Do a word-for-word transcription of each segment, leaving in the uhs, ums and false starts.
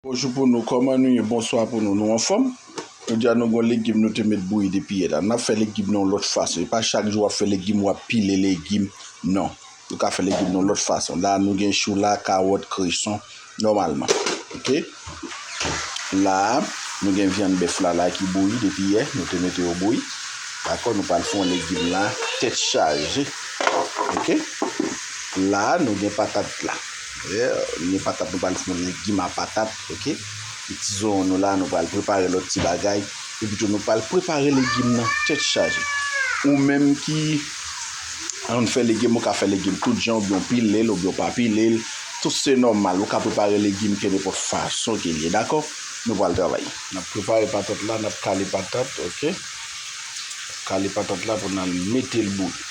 Bonjou pou nou, kòman nou ye? Bonswa pou nou, nou anfòm? Jodi a nou gon legim nou te met bouyi depi yè la. N ap fè legim nan yon lòt fason. E pa chak jou w ap fè legim, w ap pile legim. Non. Nou ka fè legim nan yon lòt fason. La, nou gen chou la, kawòt, kreson, nòmalman. Oke? La, nou gen vyann bèf la, la ki bouyi depi yè. Nou te mete yo bouyi. Dakò, nou pral fè yon legim la, tèt chaje. Oke? La, nou gen patat la. Yeah, nou gen patat, nou pral fè yon legim a patat, oke? Ti zonyon nou la, nou pral prepare lòt ti bagay. Epi tou, nou pral prepare legim nan, tèt chaje. Ou menm ki konn fè legim, ou ka fè legim tout jan, oubyen w pile l, oubyen w pa pile l. Tout se nòmal, ou ka prepare legim kenenpòt fason ke l ye, dakò? Nou pral travay. N ap prepare patat la, n ap kale patat, oke? Kale patat la pou n al mete l bouyi.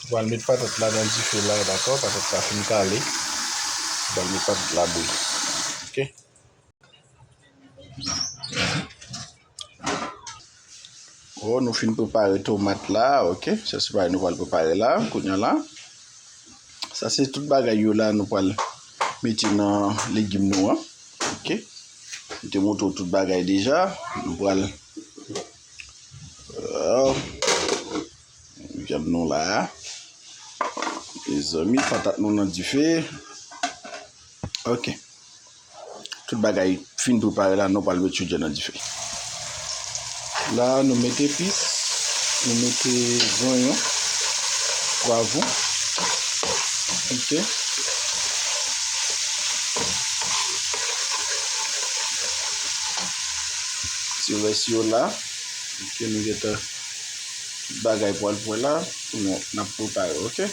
Ou pral met patat la nan dife la, dakò? Patat la fin kale. Ou pral met patat la bouyi. Oke? Oh, nou fin prepare tomat la, oke? Sa se bagay nou pral prepare la, kounye a la. Sa se tout bagay yo la nou pral mete nan legim nou an. Oke? M te montre w tout bagay deja. Nou pral, euh, vyann nou la. Mezanmi, patat nou nan dife. Oke. Tout bagay fin prepare la, nou pral met chaudière nan dife. La, nou mete epis, nou mete zonyon, pwavwon. Oke. Ti rès yo la. Oke, nou gentan tout bagay pral prè la. Pou nou, n ap prepare, oke?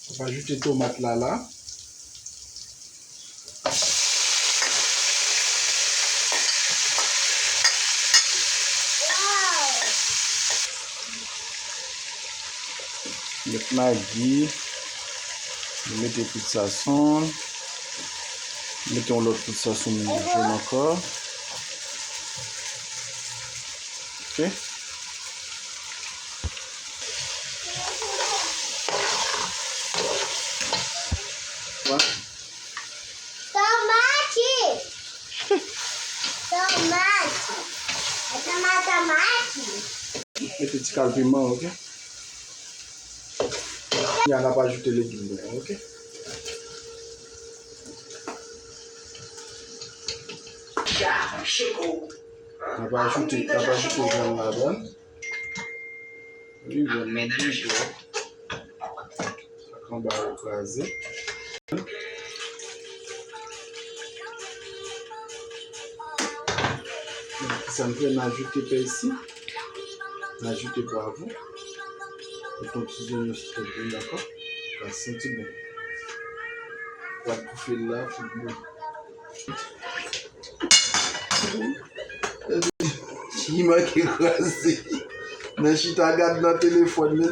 N ap ajoute tomat la la. Met magi, nou mete poud sason, mete yon lòt poud sason jòn ankò. Oke. Wè. Tomati! Tomati! Tomati, tomati! Mete ti kal piman, oke? Kounye a n ap ajoute legim nou yo, oke? N ap ajoute, n ap ajoute vyann ladan. Wi, vyann nan byen bò. Ak anba yo kraze. Kisa m fè? M ajoute pèsi, m ajoute pwavwon, mete yon ti zonyon sou tèt li, dakò? Sa santi bon. Pral toufe l la pou bouyi. Li manke kraze. Nan chita gad nan telefòn li,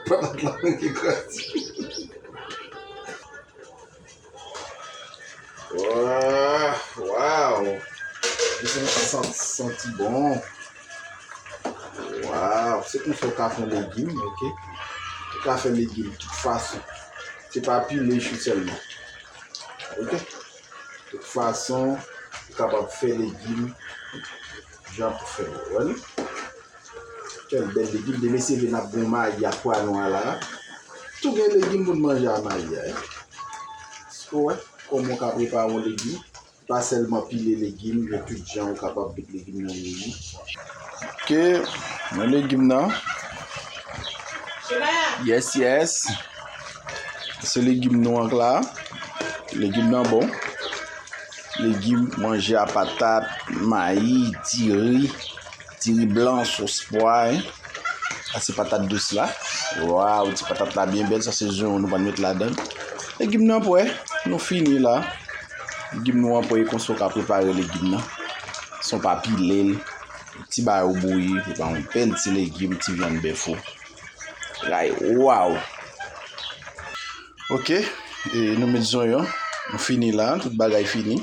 patat la manke kraze. Waw, waw. Li santi, santi bon. Waw, se konsa w ka fè legim, oke? Ou ka fè legim tout fason. Se pa pile chou sèlman. Oke? Tout fason, ou kapab fè legim jan pou fè yo. Wè li? Kèl bèl legim. Demen se vre n ap gen mayi ak pwa nwa la. Tou gen legim pou n manje a mayi a, wi. Èske w wè kòman w ka prepare yon legim? Pa sèlman pile legim, men tout jan ou kapab met legim nan bouyi. Oke, men legim nan. Yes, yes. Se legim nou an la. Legim nan bon. Legim, manje a patat, mayi, diri, diri blan, sos pwa, hein. Sa se patat dous la. Waw, ti patat la byen bèl. Sa se zonyon nou pral met ladan. Legim nan prè. Nou fini la. Legim nou an prè, e konsa w ka prepare legim nan. San w pa pile l. Ti bagay ou bouyi, prepare yon bèl ti legim, ti vyann bèf ou. Gay, waw. Oke, e nou met zonyon. Nou fini la, tout bagay fini.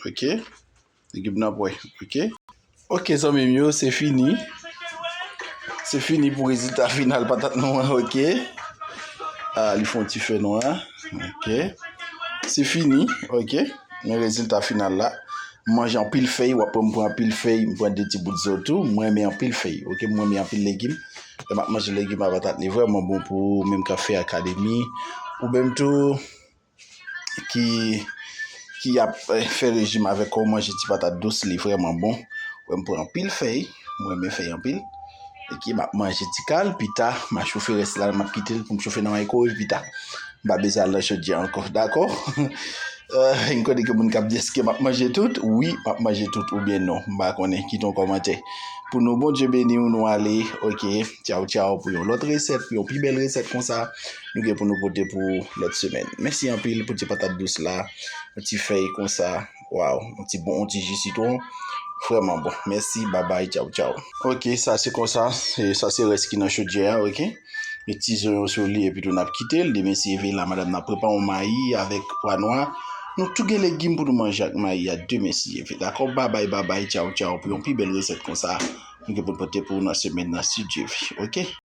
Oke. Legim nan prè, oke. Oke, zanmi m yo, se fini. Se fini pou rezilta final patat nou an, oke. Ah, li fè yon ti fè nwa. Oke. Se fini, oke. Men rezilta final la. M manje anpil fèy, w ap wè m pran anpil fèy, m pran de ti bout zo tou. Mwen renmen anpil fèy, oke? Mwen renmen anpil legim. Lè m ap manje legim a patat, li vrèman bon pou ou menm k ap fè akademi. Ou menm tou ki, ki ap eh, fè rejim avèk kò w, manje ti patat dous, li vrèman bon. Wè m pran anpil fèy, mwen renmen fèy anpil. Epi m ap manje ti kal, pita, m a chofé rès la, m ap kite l pou m chofé nan maykowèv pita. M pa bezwen al nan chodyè ankò, dakò? Eh, m konnen gen moun k ap di, èske m ap manje tout? Wi, m ap manje tout oubyen non. M pa konnen, kite yon kòmantè. Pou nou, Bondye beni w, nou ale. Oke, tchaw, tchaw, pou yon lòt resèt, pou yon pi bèl resèt konsa, nou gen pou nou pote pou lòt semèn. Mèsi anpil pou ti patat dous la, yon ti fèy konsa. Waw, yon ti bon, yon ti ji sitwon. Vrèman bon. Mèsi, babay, tchaw, tchaw. Oke, sa se konsa. Se, sa se rès ki nan chodyè a, oke? Met ti zonyon sou li, epi tou n ap kite l. Demen si Eve la, madanm nan ap prepare yon mayi avèk pwa nwa. Nou tou gen legim pou nou manje ak mayi a demen si Eve. Dakò? Babay, babay, tchaw, tchaw. Pou yon pi bèl resèt konsa, nou gen pou n pote pou ou nan semèn nan, si Dye vle. Oke?